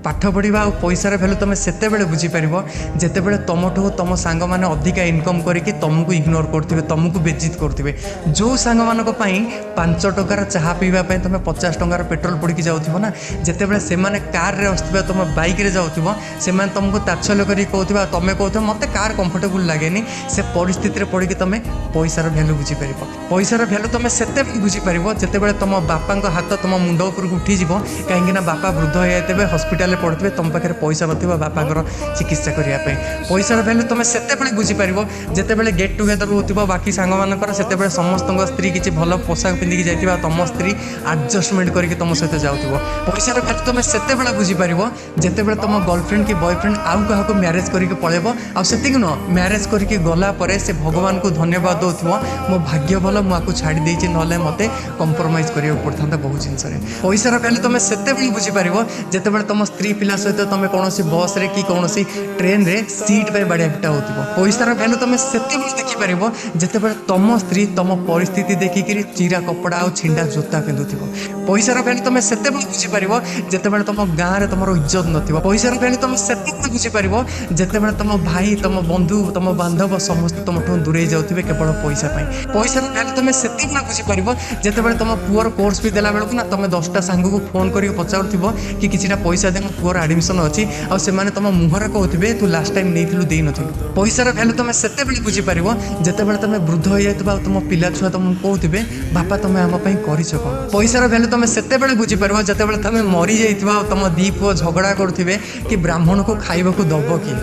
ପାଠ ପଢ଼ିବା ଆଉ ପଇସାର ଭ୍ୟାଲୁ ତୁମେ ସେତେବେଳେ ବୁଝିପାରିବ, ଯେତେବେଳେ ତୁମଠୁ ତୁମ ସାଙ୍ଗମାନେ ଅଧିକା ଇନକମ୍ କରିକି ତୁମକୁ ଇଗ୍ନୋର କରୁଥିବେ, ତୁମକୁ ବେଜିତ କରୁଥିବେ। ଯେଉଁ ସାଙ୍ଗମାନଙ୍କ ପାଇଁ 5 ଟଙ୍କାର ଚାହା ପିଇବା ପାଇଁ ତୁମେ 50 ଟଙ୍କାର ପେଟ୍ରୋଲ ପୋଡ଼ିକି ଯାଉଥିବ ନା, ଯେତେବେଳେ ସେମାନେ କାର୍ରେ ଆସୁଥିବେ, ତୁମ ବାଇକ୍ରେ ଯାଉଥିବ, ସେମାନେ ତୁମକୁ ତାଚ୍ଛଲ୍ୟ କରିକି କହୁଥିବେ ଆଉ ତୁମେ କହୁଥିବ, "ମୋତେ କାର୍ କମ୍ଫର୍ଟେବୁଲ୍ ଲାଗେନି", ସେ ପରିସ୍ଥିତିରେ ପଡ଼ିକି ତୁମେ ପଇସାର ଭ୍ୟାଲୁ ବୁଝିପାରିବ। ପଇସାର ଭ୍ୟାଲୁ ତୁମେ ସେତେବେଳେ ବୁଝିପାରିବ, ଯେତେବେଳେ ତୁମ ବାପାଙ୍କ ହାତ ତୁମ ମୁଣ୍ଡ ଉପରକୁ ଉଠିଯିବ, କାହିଁକିନା ବାପା ବୃଦ୍ଧ ହେଇଯାଇଥିବେ, ହସ୍ପିଟାଲରେ ପଡ଼ିଥିବେ, ତୁମ ପାଖରେ ପଇସା ନଥିବ ବାପାଙ୍କର ଚିକିତ୍ସା କରିବା ପାଇଁ। ପଇସାର ଭ୍ୟାଲୁ ତୁମେ ସେତେବେଳେ ବୁଝିପାରିବ, ଯେତେବେଳେ ଗେଟ୍ ଟୁଗେଦର ହେଉଥିବ ବାକି ସାଙ୍ଗମାନଙ୍କର, ସେତେବେଳେ ସମସ୍ତଙ୍କ ସ୍ତ୍ରୀ କିଛି ଭଲ ପୋଷାକ ପିନ୍ଧିକି ଯାଇଥିବ ଆଉ ତୁମ ସ୍ତ୍ରୀ ଆଡ଼ଜଷ୍ଟମେଣ୍ଟ କରିକି ତୁମ ସହିତ ଯାଉଥିବ। ପଇସାର ଭ୍ୟାଲୁ ତୁମେ ସେତେବେଳେ ବୁଝିପାରିବ, ଯେତେବେଳେ ତୁମ ଗର୍ଲଫ୍ରେଣ୍ଡ କି ବୟଫ୍ରେଣ୍ଡ ଆଉ କାହାକୁ ମ୍ୟାରେଜ୍ କରିକି ପଳେଇବ। ଆଉ ସେତିକି ନୁହଁ, ମ୍ୟାରେଜ୍ କରିକି ଗଲା ପରେ ସେ ଭଗବାନଙ୍କୁ ଧନ୍ୟବାଦ ଦେଉଥିବ, "ମୋ ଭାଗ୍ୟ ଭଲ, ମୁଁ ଆକୁ ଛାଡ଼ି ଦେଇଛି, ନହେଲେ ମୋତେ କମ୍ପ୍ରମାଇଜ୍ କରିବାକୁ ପଡ଼ିଥାନ୍ତା ବହୁ ଜିନିଷରେ।" ପଇସାର ଭ୍ୟାଲୁ ତୁମେ ସେତେବେଳେ ବୁଝିପାରିବ, ଯେତେବେଳେ ତୁମ ସ୍ତ୍ରୀ ପିଲା ସହିତ ତୁମେ କୌଣସି ବସ୍ରେ କି କୌଣସି ଟ୍ରେନ୍ରେ ସିଟ୍ ପାଇଁ ବାଡ଼ିଆ ପିଟା ହେଉଥିବ। ପଇସାର ଭ୍ୟାଲୁ ତୁମେ ସେତେବେଳେ ଦେଖିପାରିବ, ଯେତେବେଳେ ତୁମ ସ୍ତ୍ରୀ ତୁମ ପରିସ୍ଥିତି ଦେଖିକିରି ଚିରା କପଡ଼ା ଆଉ ଛିଣ୍ଡା ଜୋତା ପିନ୍ଧୁଥିବ। ପଇସାର ଭ୍ୟାଲୁ ତୁମେ ସେତେବେଳେ ବୁଝିପାରିବ, ଯେତେବେଳେ ତୁମ ଗାଁରେ ତୁମର ଇଜ୍ଜତ ନଥିବ। ପଇସାର ଭ୍ୟାଲୁ ତୁମେ ସେତେବେଳେ ବୁଝିପାରିବ, ଯେତେବେଳେ ତୁମ ଭାଇ, ତୁମ ବନ୍ଧୁ, ତୁମ ବାନ୍ଧବ ସମସ୍ତେ ତୁମଠୁ ଦୂରେଇ ଯାଉଥିବେ କେବଳ ପଇସା ପାଇଁ। ପଇସାର ଭ୍ୟାଲୁ ତୁମେ ସେତେବେଳେ ବୁଝିପାରିବ, ଯେତେବେଳେ ତୁମ ପୁଅର କୋର୍ସ ଫି ଦେଲା ବେଳକୁ ନା ତୁମେ 10ଟା ସାଙ୍ଗକୁ ଫୋନ୍ କରିକି ପଚାରୁଥିବ କି କିଛିଟା ପଇସା ଦେ, ମୋ ପୁଅର ଆଡ଼ମିସନ୍ ଅଛି, ଆଉ ସେମାନେ ତୁମ ମୁହଁରେ କହୁଥିବେ, "ତୁ ଲାଷ୍ଟ ଟାଇମ୍ ନେଇଥିଲୁ, ଦେଇନଥିଲୁ।" ପଇସାର ଭ୍ୟାଲୁ ତୁମେ ସେତେବେଳେ ବୁଝିପାରିବ, ଯେତେବେଳେ ତୁମେ ବୃଦ୍ଧ ହେଇଯାଇଥିବ ଆଉ ତୁମ ପିଲା ଛୁଆ ତୁମକୁ କହୁଥିବେ, "ବାପା, ତୁମେ ଆମ ପାଇଁ କରିଛ କ'ଣ?" ପଇସାର ଭ୍ୟାଲୁ ତୁମେ ସେତେବେଳେ ବୁଝିପାରିବ, ଯେତେବେଳେ ତୁମେ ମରିଯାଇଥିବ ଆଉ ତୁମ ଦି ପୁଅ ଝଗଡ଼ା କରୁଥିବେ କି ବ୍ରାହ୍ମଣକୁ ଖାଇବାକୁ ଦବ କିଏ?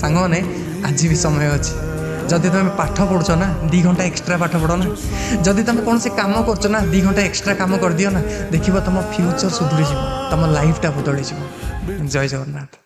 ସାଙ୍ଗମାନେ, ଆଜି ବି ସମୟ ଅଛି। ଯଦି ତୁମେ ପାଠ ପଢ଼ୁଛ ନା, 2 ଘଣ୍ଟା ଏକ୍ସଟ୍ରା ପାଠ ପଢ଼ ନା। ଯଦି ତୁମେ କୌଣସି କାମ କରୁଛ ନା, 2 ଘଣ୍ଟା ଏକ୍ସଟ୍ରା କାମ କରିଦିଅ ନା। ଦେଖିବ, ତୁମ ଫ୍ୟୁଚର୍ ସୁଧୁରିଯିବ, ତୁମ ଲାଇଫ୍ଟା ବଦଳିଯିବ। ଜୟ ଜଗନ୍ନାଥ।